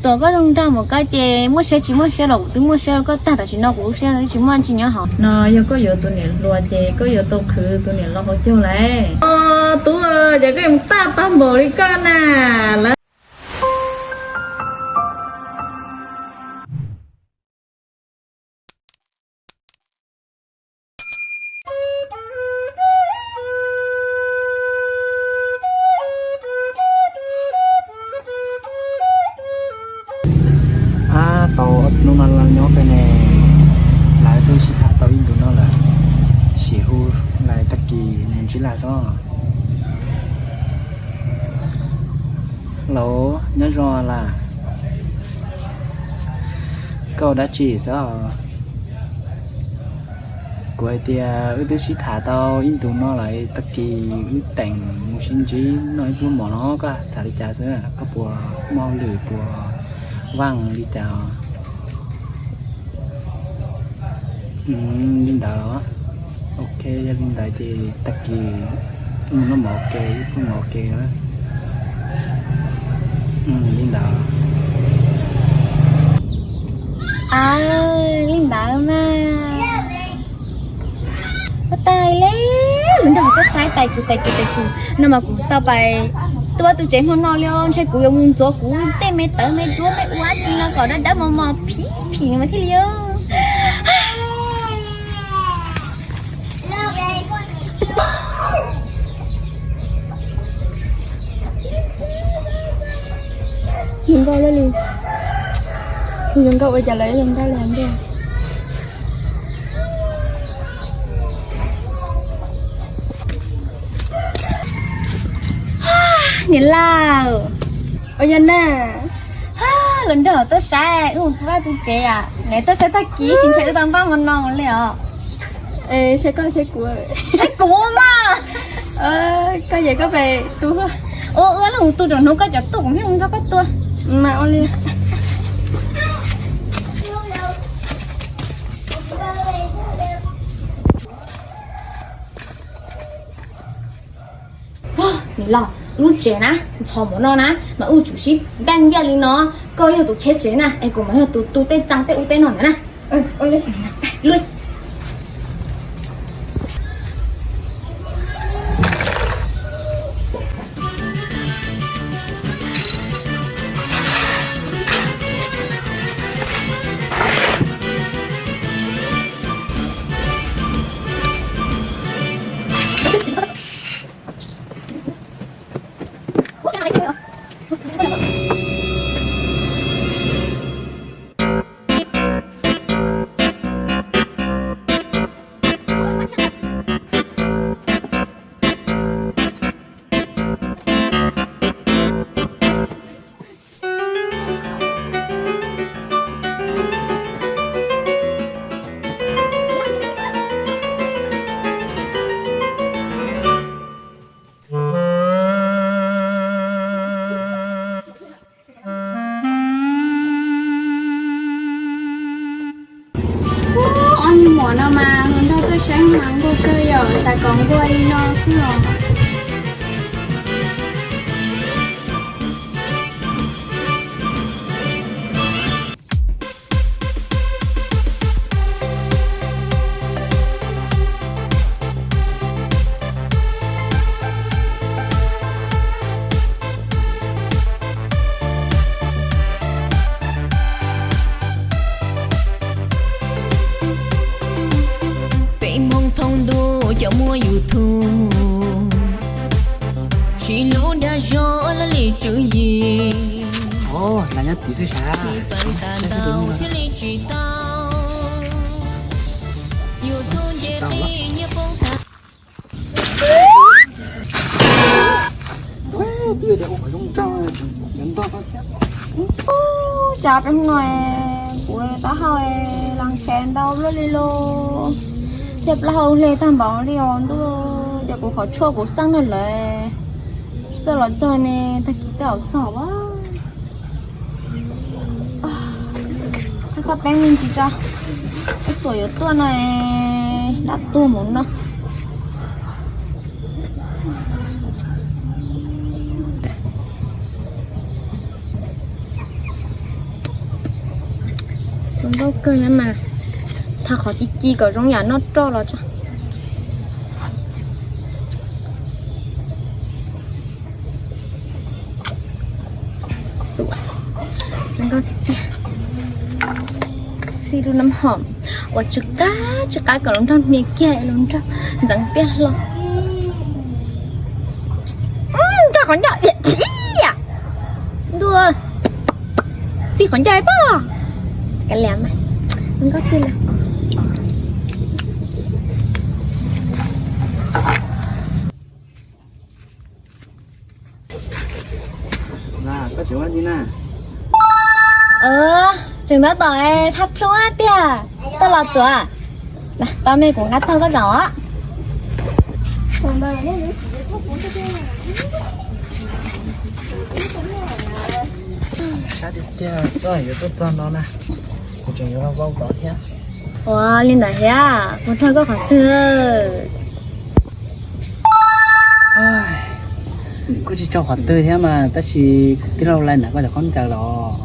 Tuam, koj zoo nraug mus koj ces muaj siab tsis muaj siab los kuv twb muaj siab rau koj tag, tam sim no kuv lub siab tsis muaj tsis nyob hauv. No yog koj yuav tus niam hluas ces koj yuav tau qhwv tus niam laus hauv caug lawm. Tub, ces koj mus taj tag npaum li koj na lawm. Ab, tau ob hnub no los nyob pem ne, lawv twb sib tham tau ib ntus no lawm, sim hu lawv tag kis mus ntsib lawv tso. Lauj, nyob zoo las, koj ua dab tsi xwb os? Kuv hais tias wb twb sib tham tau ib ntus no lawm, tag kis wb teem mus sib ntsib noj ib pluag mov no, koj xav li cas xwb? Koj puas muaj hauj lwm puas vaaj li cas? Li ntawd. Ok, yog li ntawd ces tag kis mus noj mov ua ke, ib pluag mov ua ke. Li ntawd. Li ntawd mas. Huab tais li, lawv nrog tuaj saib tais kuv tais kuv tais kuv no mas kuv tau pais tuaj tus tsev hmo no li os, ntshe kuv yuav mus ntxuav kuv tej me tawv me duab me ua tsi no kom dawb dawb mos mos phim phim mas thiaj li os. Zoo nkauj li, zoo nkauj ua cas lawv zoo nkauj li ntag. Niam laus, ua yog na, los nrog tuaj saib wb mus pab tus tsev as, neb tuaj saib tag kis tsis ntshai wb tau npaj hmo no li os. Saib koj saib kuv. Saib kuv mas. Koj yog koj pem tus. Ua ua los mus tu rau hnub koj cov tuaj kuv yeej mus nrog koj tuaj. Mas ua li. Niam laus, lub tsev na, ntxhov mov no na, mas wb tsum sib npeej nyiaj li no. Koj yog tus cheb tsev na, es kuv mas yog tus tu tej txaa tej ub tej no ntawd na. Luj. Ob niag muam no mas hluas nraug tuaj saib mas nquag kawg yom, xav kom nquag li no xwb os. Peb Hmoob thoob ntuj cov muaj YouTube, tsis hlub dag zog laj li tswv yim. Nyob tim xwb sav, tsis pab tas ntau thiaj li tsis tau, YouTube nce qi nyiaj poob tag. Cas peb hnub no kuv taub hau las khev ntau luaj li lauj, thiab plaub hau hle tag npaum li os ntuj. Ces kuv qhov tshuaj kuv xeeb no lawm, tsis txawj los txog ne, tag kis tej zaum txog a. Thaj koj peeb me ntsis tso, ib tuam yuav tuaj no, dab tuag mus no. Nkauj kawg thiab mas, tha qhov ci ci kom zoo yam noj roj los tso. Xuav, zoo nkauj tiag tiag. Xij lub nab hom uas tsw qab tsw qab kom los nrog hnia kiag los nrog ntxeev tiaj hlo. Nrog qhov ncauj diam thiab. Ntuj, xij qhov ncauj pob. Kav liam mas, zoo nkauj tiag li. Tseem tab tom thaj plhuaj tiag, koj los tuav. Tau me kuv nqa taug koj zaum. Sab tiag tiag, xyov yuav tuaj txog no na, kuv tseem yuav vau tod thiab. Ua li ntawd thiab, kuv nrog koj qhov twg? Kuj tsis tso qhov twg thiab mas, tab sis kuv tij laug laij hnav koj cov khaub ncaws los.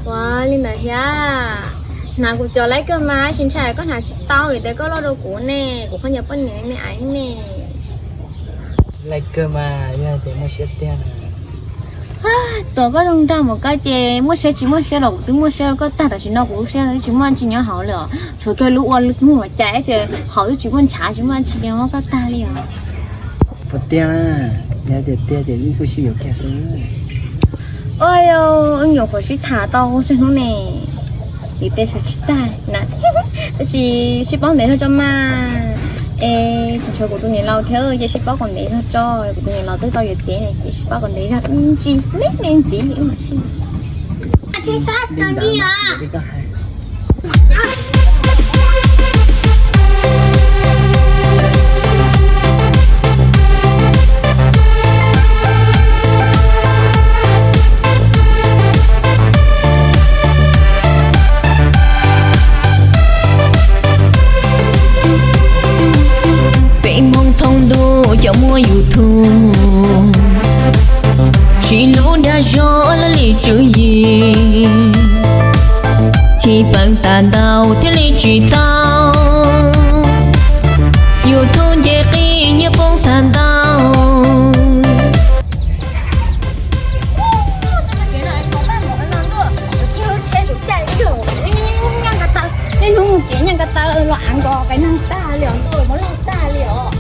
Ua li ntawd thiab, hnav kuv cov laij kawg mas, tsis ntshai koj hnav tsis tau vim tias koj loj dua kuv ne, kuv khaub ncaws poj niam me me aiv ne. Laij kawg mas, yog tias muaj siab tiag na. Tuav koj zoo nraug mus koj ces muaj siab tsis muaj siab los kuv twb muaj siab rau koj tag, tam sim no kuv lub siab twb tsis muaj tsis nyob hauv li os, tshuav kiag lub ua muag cais tias hauv twb tsis muaj ntshav tsis muaj tsis li muab koj tag li os. Puas tiag na? Yog tias tiag ces wb kuj sib yuav kiag xwb. Ua, wb nyuam qhuav sib tham tau tsawg hnub ne, vim peb sawv tsis tag na, tab sis sib paub ntev zog tso mas. Es tsis tshuav kuv tus niam laus thiab ces sib paub kom ntev zog tso, kuv tus niam laus twb tau yuav txiv ne ces sib paub kom ntev zog ib ntsis me me ntxiv wb mam sib. Peb Hmoob thoob ntuj cov muaj YouTube, tsis hlub dag zog laj lim tswv yim, chim peem tas ntau thiaj li tsis tau, YouTube nce qij nyiaj poob tag ntau. Niaj hnub mus kev nyaj nka taw los av nkos pais neeg tag li os ntuj, muab loj tag li os.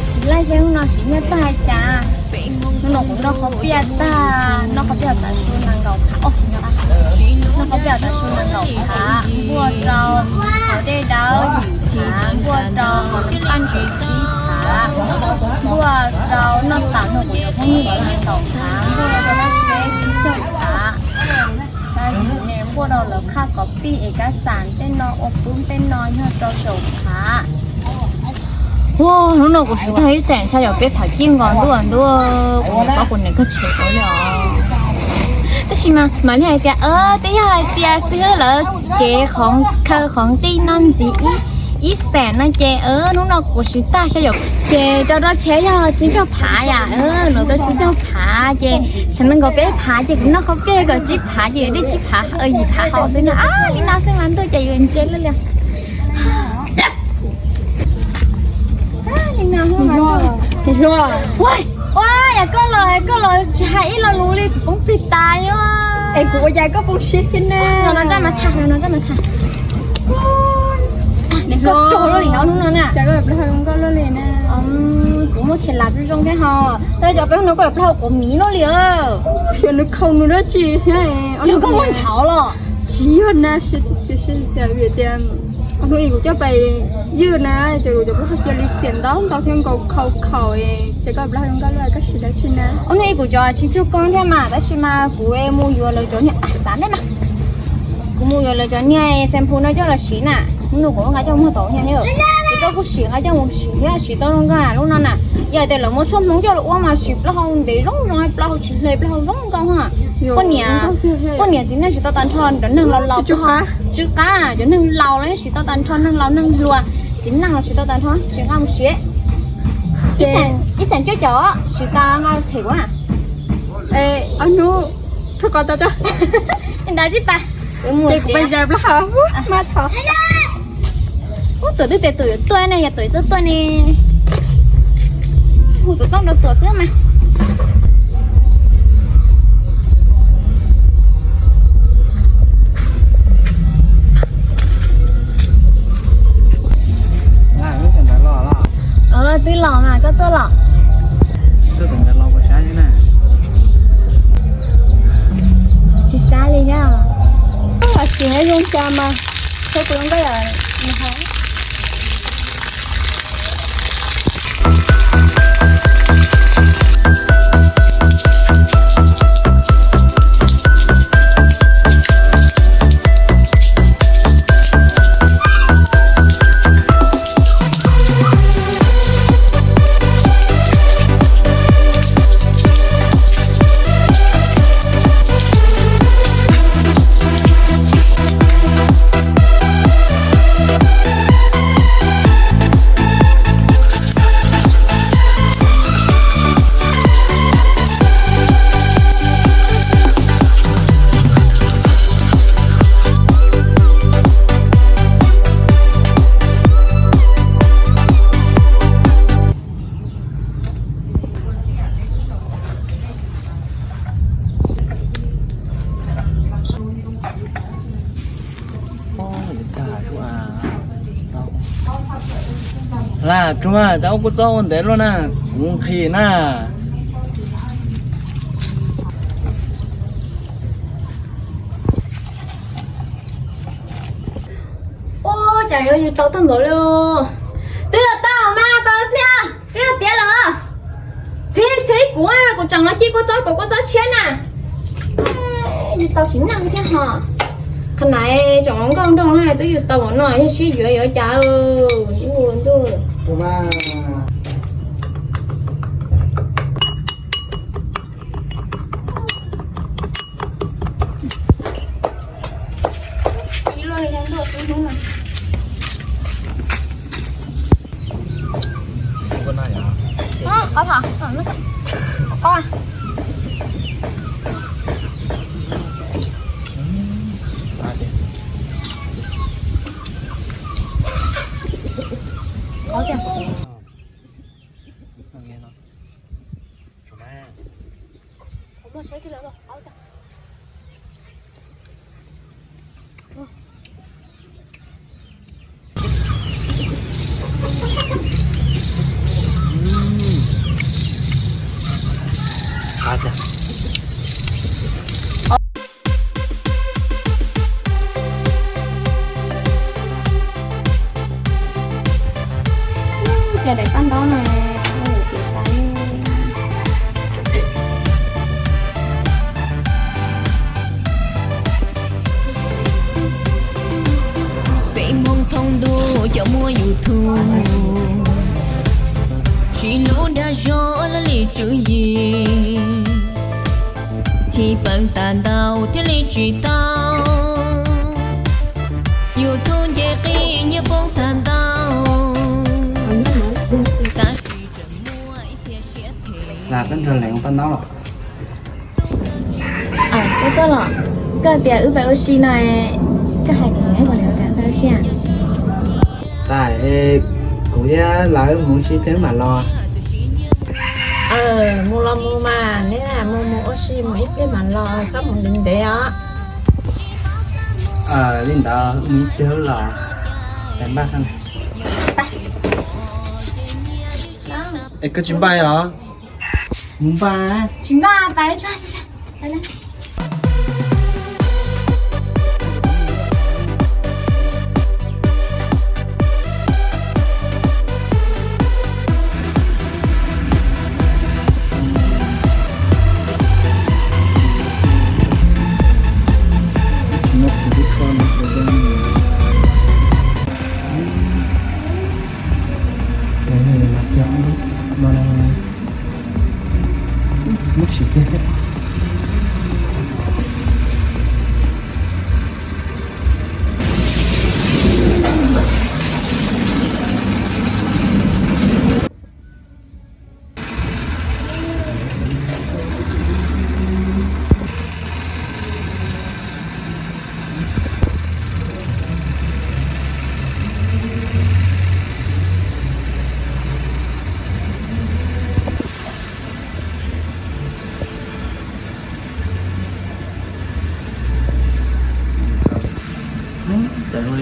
Siv laij seb hnub no siv nyiaj tag cas. Hnub no kuv noj qhob piaj tag, noj qhob piaj tas su nees nkaum phav, noj qhob piaj tas su nees nkaum phav, npuaj rau hauv dej dawb yim phav, npuaj rau hauv paj ntsuam tsib phav, npuaj rau noj tas no kuv yuav pheej nees nkaum phav, npuaj rau noj tsheb tsib caug phav. Npuaj rau lawv qhaj kov pij es kab xam tej no ua pub tej no yog rau caum phav. Ua, hnub no kuv siv tag ib xeem xya caum peb phav kij nkaus ntuj ntuj, kuv niam paub kuv niam kawg tshev kuv li os. Tab sis mas mam li hais tias, tej yog hais tias xib hwb lawv kev qhov khaw qhov nqi no ntxiv ib xeem no ces hnub no kuv siv tag xya caum ces rau rau tsheb yog tsib caug phav yom, los rau tsib caug phav ces sawv nees nkaum peb phav ces kuv noj qhob piaj kom tsib phav ces dej tsib phav yim phav hauv xwb na. Li no xwb mas ntuj ces yuav ntse lawm li. Ua, yog koj los koj los tsis hais ib lo lus li kuv poob plig tas os. Es kuv ua cas koj poob siab thiab na? Los no tso mas tham, los no tso mas tham. Koj rog luaj li hauv hnub no na. Kuv muaj khiav lav zoo zoo thiab ho. Tab cov peb hnub no koj plaub hau quav miv luaj li. Xyov nws khaus nws dab tsi thiab. Tsis koj muaj ntshav los? Tsis yog na, tias hnub ib kuv coj pais ywj na, ces kuv cov plaub hau cia li xiam ntau ntau thiab nkaus khaus khaus, ces koj plaub hau zoo nkauj luaj, koj siv dab tsi na? Hnub ib kuv cov tsis raug koob thiab mas, tab sis mas kuv mus yuav lawv cov niag, txav ntej mas, kuv mus yuav lawv cov niag shampoo no coj los siv na. Hnub no kuv nqa coj muag tau niag, ces koj kuj siv nqa coj mus siv thiab, siv tau zoo nkauj lub no na. Yog tias lawv muab tshuaj Hmoob coj los ua mas siv plaub hau ntev zoo zoo, plaub hau tsis hle, plaub hau zoo nkauj ha. Poj niam, poj niam txiv neej siv tau tag nrho, cov neeg laus laus, tsw qab, cov neeg laus los yeej siv tau tag nrho, neeg laus neeg hluas, txiv neej los siv tau tag nrho, siv nqa mus siv. Ib xeem cuaj caum siv tau nqa them kuv na. Ob hnub rho ko tau tso. Nta tsis pas. Ces kuv pais zais plaub hau mas tho. Ub, Tuam twb tias Tuam yuav tuaj ne, yog Tuam yuav txawj tuaj ne. Hu xov tooj rau Tuam xwb mas. Twb los mas koj tuaj los. Tsis sab li thiab. Koj los tsis zoo cas mas, thaum kuv zoo nkauj yom. Lam Tsuag, cas ua kua txob ua ntev luaj na, kuv nqhis na. Ua cas yuav yug tau tag npaum li. Twb yog tau mas, tau ib pliag twb yog tiav lawm. Txhib txhib kuv, kuv tseem los ci kua txob kom kua txob tshiab na. Yug tau sim neej thiab ho. Qhov naiv tseem ua nkauj nraug na, twb yug tau ua no yog sib yuav yuav cas. Ntuj. Cov daim paj ntaub no, peb Hmoob thoob ntuj cov muaj YouTube, tsis hlub dag zog laj li tswv yim, chim peem tag ntau thiaj li tsis tau. YouTube nce qi nyiaj poob tag ntau, tab sis tseem muaj ib txhia siab phem. Koj tuaj los, koj tias wb pais ua si no, koj hais kuv, kuv pais ua si. Tas, kuv thiab lawv mus ua si thiab mam los. Mus los mus mas, neb mus mus ua si mus ib pliag mam los, txhob mus ntev ntev os. Li ntawd mus ib pliag los. Es koj tsis npaj los? Mus npaj. Tsis npaj, pais.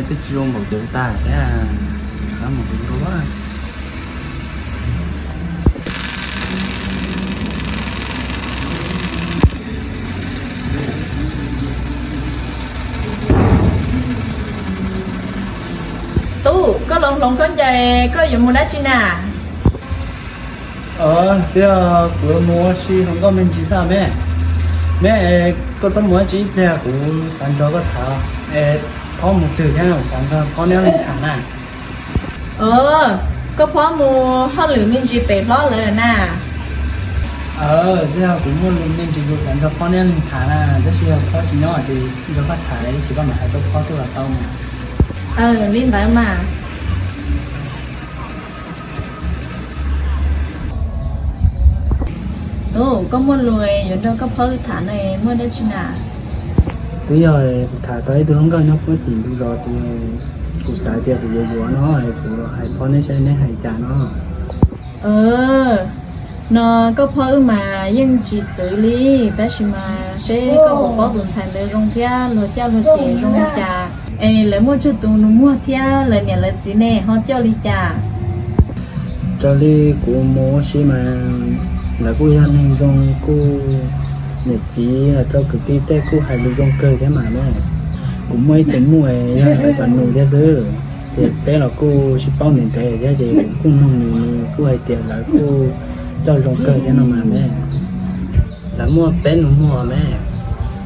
Twb tsis zoo npaum ces tag thiab, rov mus hauv nruab. Tub, koj los hloov koj ncaws, koj yuav mus dab tsi na? Tias kuv yuav mus ua si hluas nkauj me ntsis xwb me. Me, koj txhob mus dab tsi ib pliag, kuv xav nrog koj tham. Es phob mus twg thiab, kuv xav nrog phob neb leej tham na. Koj phob mus hauj lwm me ntsis pem hlob lawm na. Tias kuv muaj lus me ntsis kuv xav nrog phob neb leej tham na, tab sis yog phob tsis nyob ces nrog koj tham ib chim koj mam hais rau phob xwb los tau mas. Li ntawd mas. Tub, koj muaj lus yuav nrog koj phob tham no, muaj dab tsi na? Twb yog kuv tham tau ib tug hluas nkauj nyob puag tim ntug zos ces kuv xav tias kuv yuav yuav no, kuv los hais phob neb saib neb hais cas no. No koj phob wb mas yeej tsis txwv li, tab sis mas seb koj puas paub tus ntxhais ntawd zoo thiab luag caj luag ces zoo li cas, es lawv muaj tsawg tus nus muag thiab lawv niam lawv txiv ne ho coj li cas? Raws li kuv mus ua si mas lawv kuj yog neeg zoo, kuj niam txiv los rau kwv tij tej kuj hais lus zoo kawg thiab mas ne. Kuv muaj ib tug muam yog lawv cov nus thiab xwb, ces peb los kuj sib paub ntev ntev thiab ces kuv kuj nug nws, nws kuj hais tias lawv kuj coj zoo kawg thiab no mas ne. Lawv muaj peb nus muag me,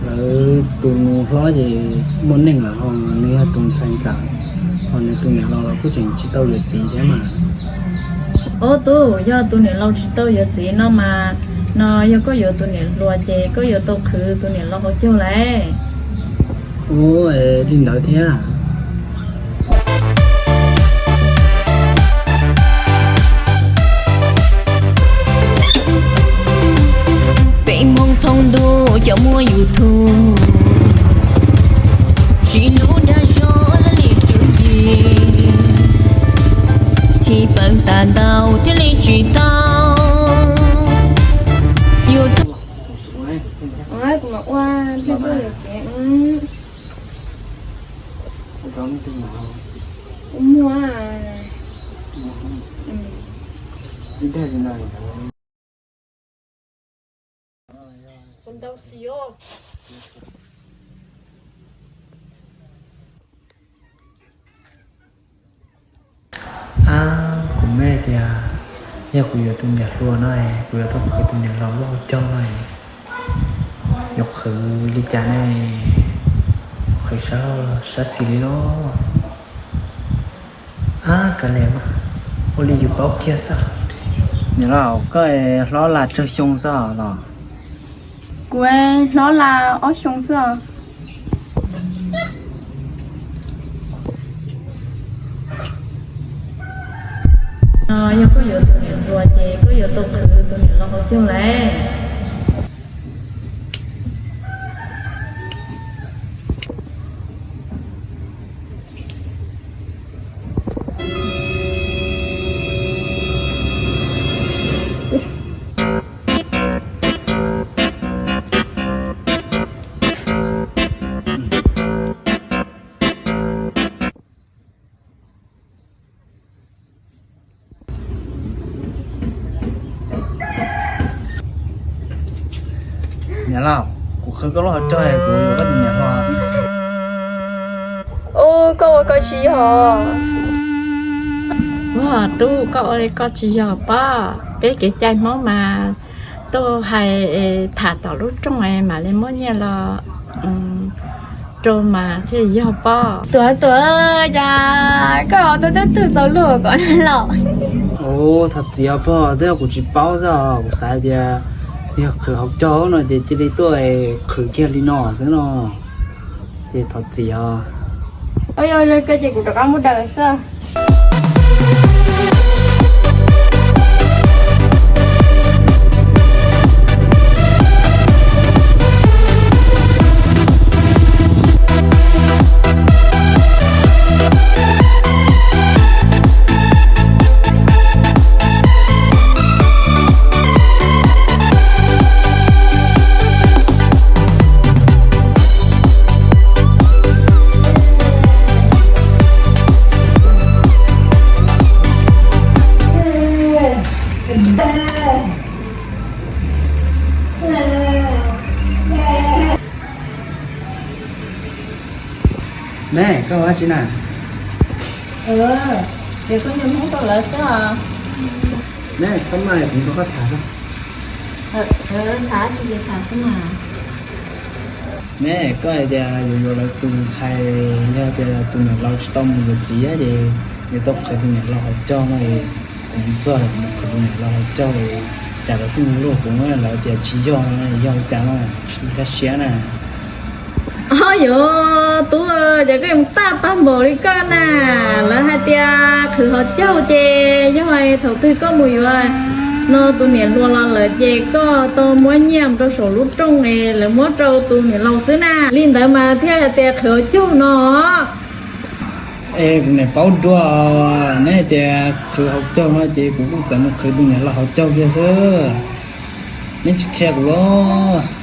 lawv tus nus hlob ces muaj neej lawm ho nws yog tus ntxhais ntxawm, ho nws tus niam laus los kuj tseem tsis tau yuav txiv thiab mas. Ob tug, yog tus niam laus tsis tau yuav txiv no mas, no yog koj yuav tus niam hluas ces koj yuav tau qhwv tus niam laus hauv caug lauj. Ua li ntawd thiab. Peb Hmoob thoob ntuj cov muaj YouTube, tsis hlub dag zog laj li tswv yim, chim peem tas ntau thiaj li tsis tau YouTube. Kuv mam ua pliag pliag lawm ces. Kuv muag. Ab, kuv me tias yog kuv yuav tus niam hluas no, kuv yuav tau qhwv tus niam laus lub hauv caug no, yuav qhwv li cas ne? Qhwv sab, sab xis li no. Ab, kav liam mas, ua li yus paub kiag xwb. Niam laus, koj hlob laj tsawg xyoo xwb los? Kuv hlob laj ob xyoo xwb os. Yog koj yuav tus niam hluas ces koj yuav tau qhwv tus niam laus hauv caug lauj. Niam laus, kuv qhwv koj lub hauv caug, kuv yuav koj tus niam hluas. Ub, koj ua koj tsis yog. Ua tub, koj ua li koj tsis yog pob. Peb kev cai Hmoob mas tuaj hais tham tom lub rooj mam li muab nyiaj los rau mas thiaj yog pob. Tuam, tuam, cas koj ua tau tej twg txaus luag kom los? Ub, thov txim os pog, twb yog kuv tsis paub xwb os, kuv xav tias yog qhwv hauv caug no ces cia li tuaj qhwv kiag li no xwb no, ces thov txim os. Yog koj ces kuv rov qab muab daws xwb. Ne, koj ua dab tsi na? Ces kuv nco Hmoob tau lawv xwb os. Ne, txhob maj, kuv nrog koj tham. Tham dab tsi ces tham xwb mas. Ne, koj hais tias yuav yuav lawv tus ntxhais, yog tias tus niam laus tsis tau mus yuav txiv ces yuav tau qhwv tus niam laus hauv caug no, kuv mus txog mus qhwv tus niam laus hauv caug, cas lawv pheej luag kuv, lawv tias tsis yog no, yog li cas no, tsis nkag siab na. Ob, yuav tub, ces koj mus taj tag npaum li koj na. Lawv hais tias qhwv hauv caug ces yog thaum twg koj mus yuav no tus niam hluas los lawm ces koj tau muab nyiaj rau saum lub rooj es lawv muab rau tus niam laus xwb na. Li ntawd mas thiaj hais tias qhwv hauv caug no. Es kuv niam paub dua, neb hais tias qhwv hauv caug no ces kuv kuj txawm mus qhwv tus niam laus hauv caug kiag xwb. Neb tsis qhia kuv los?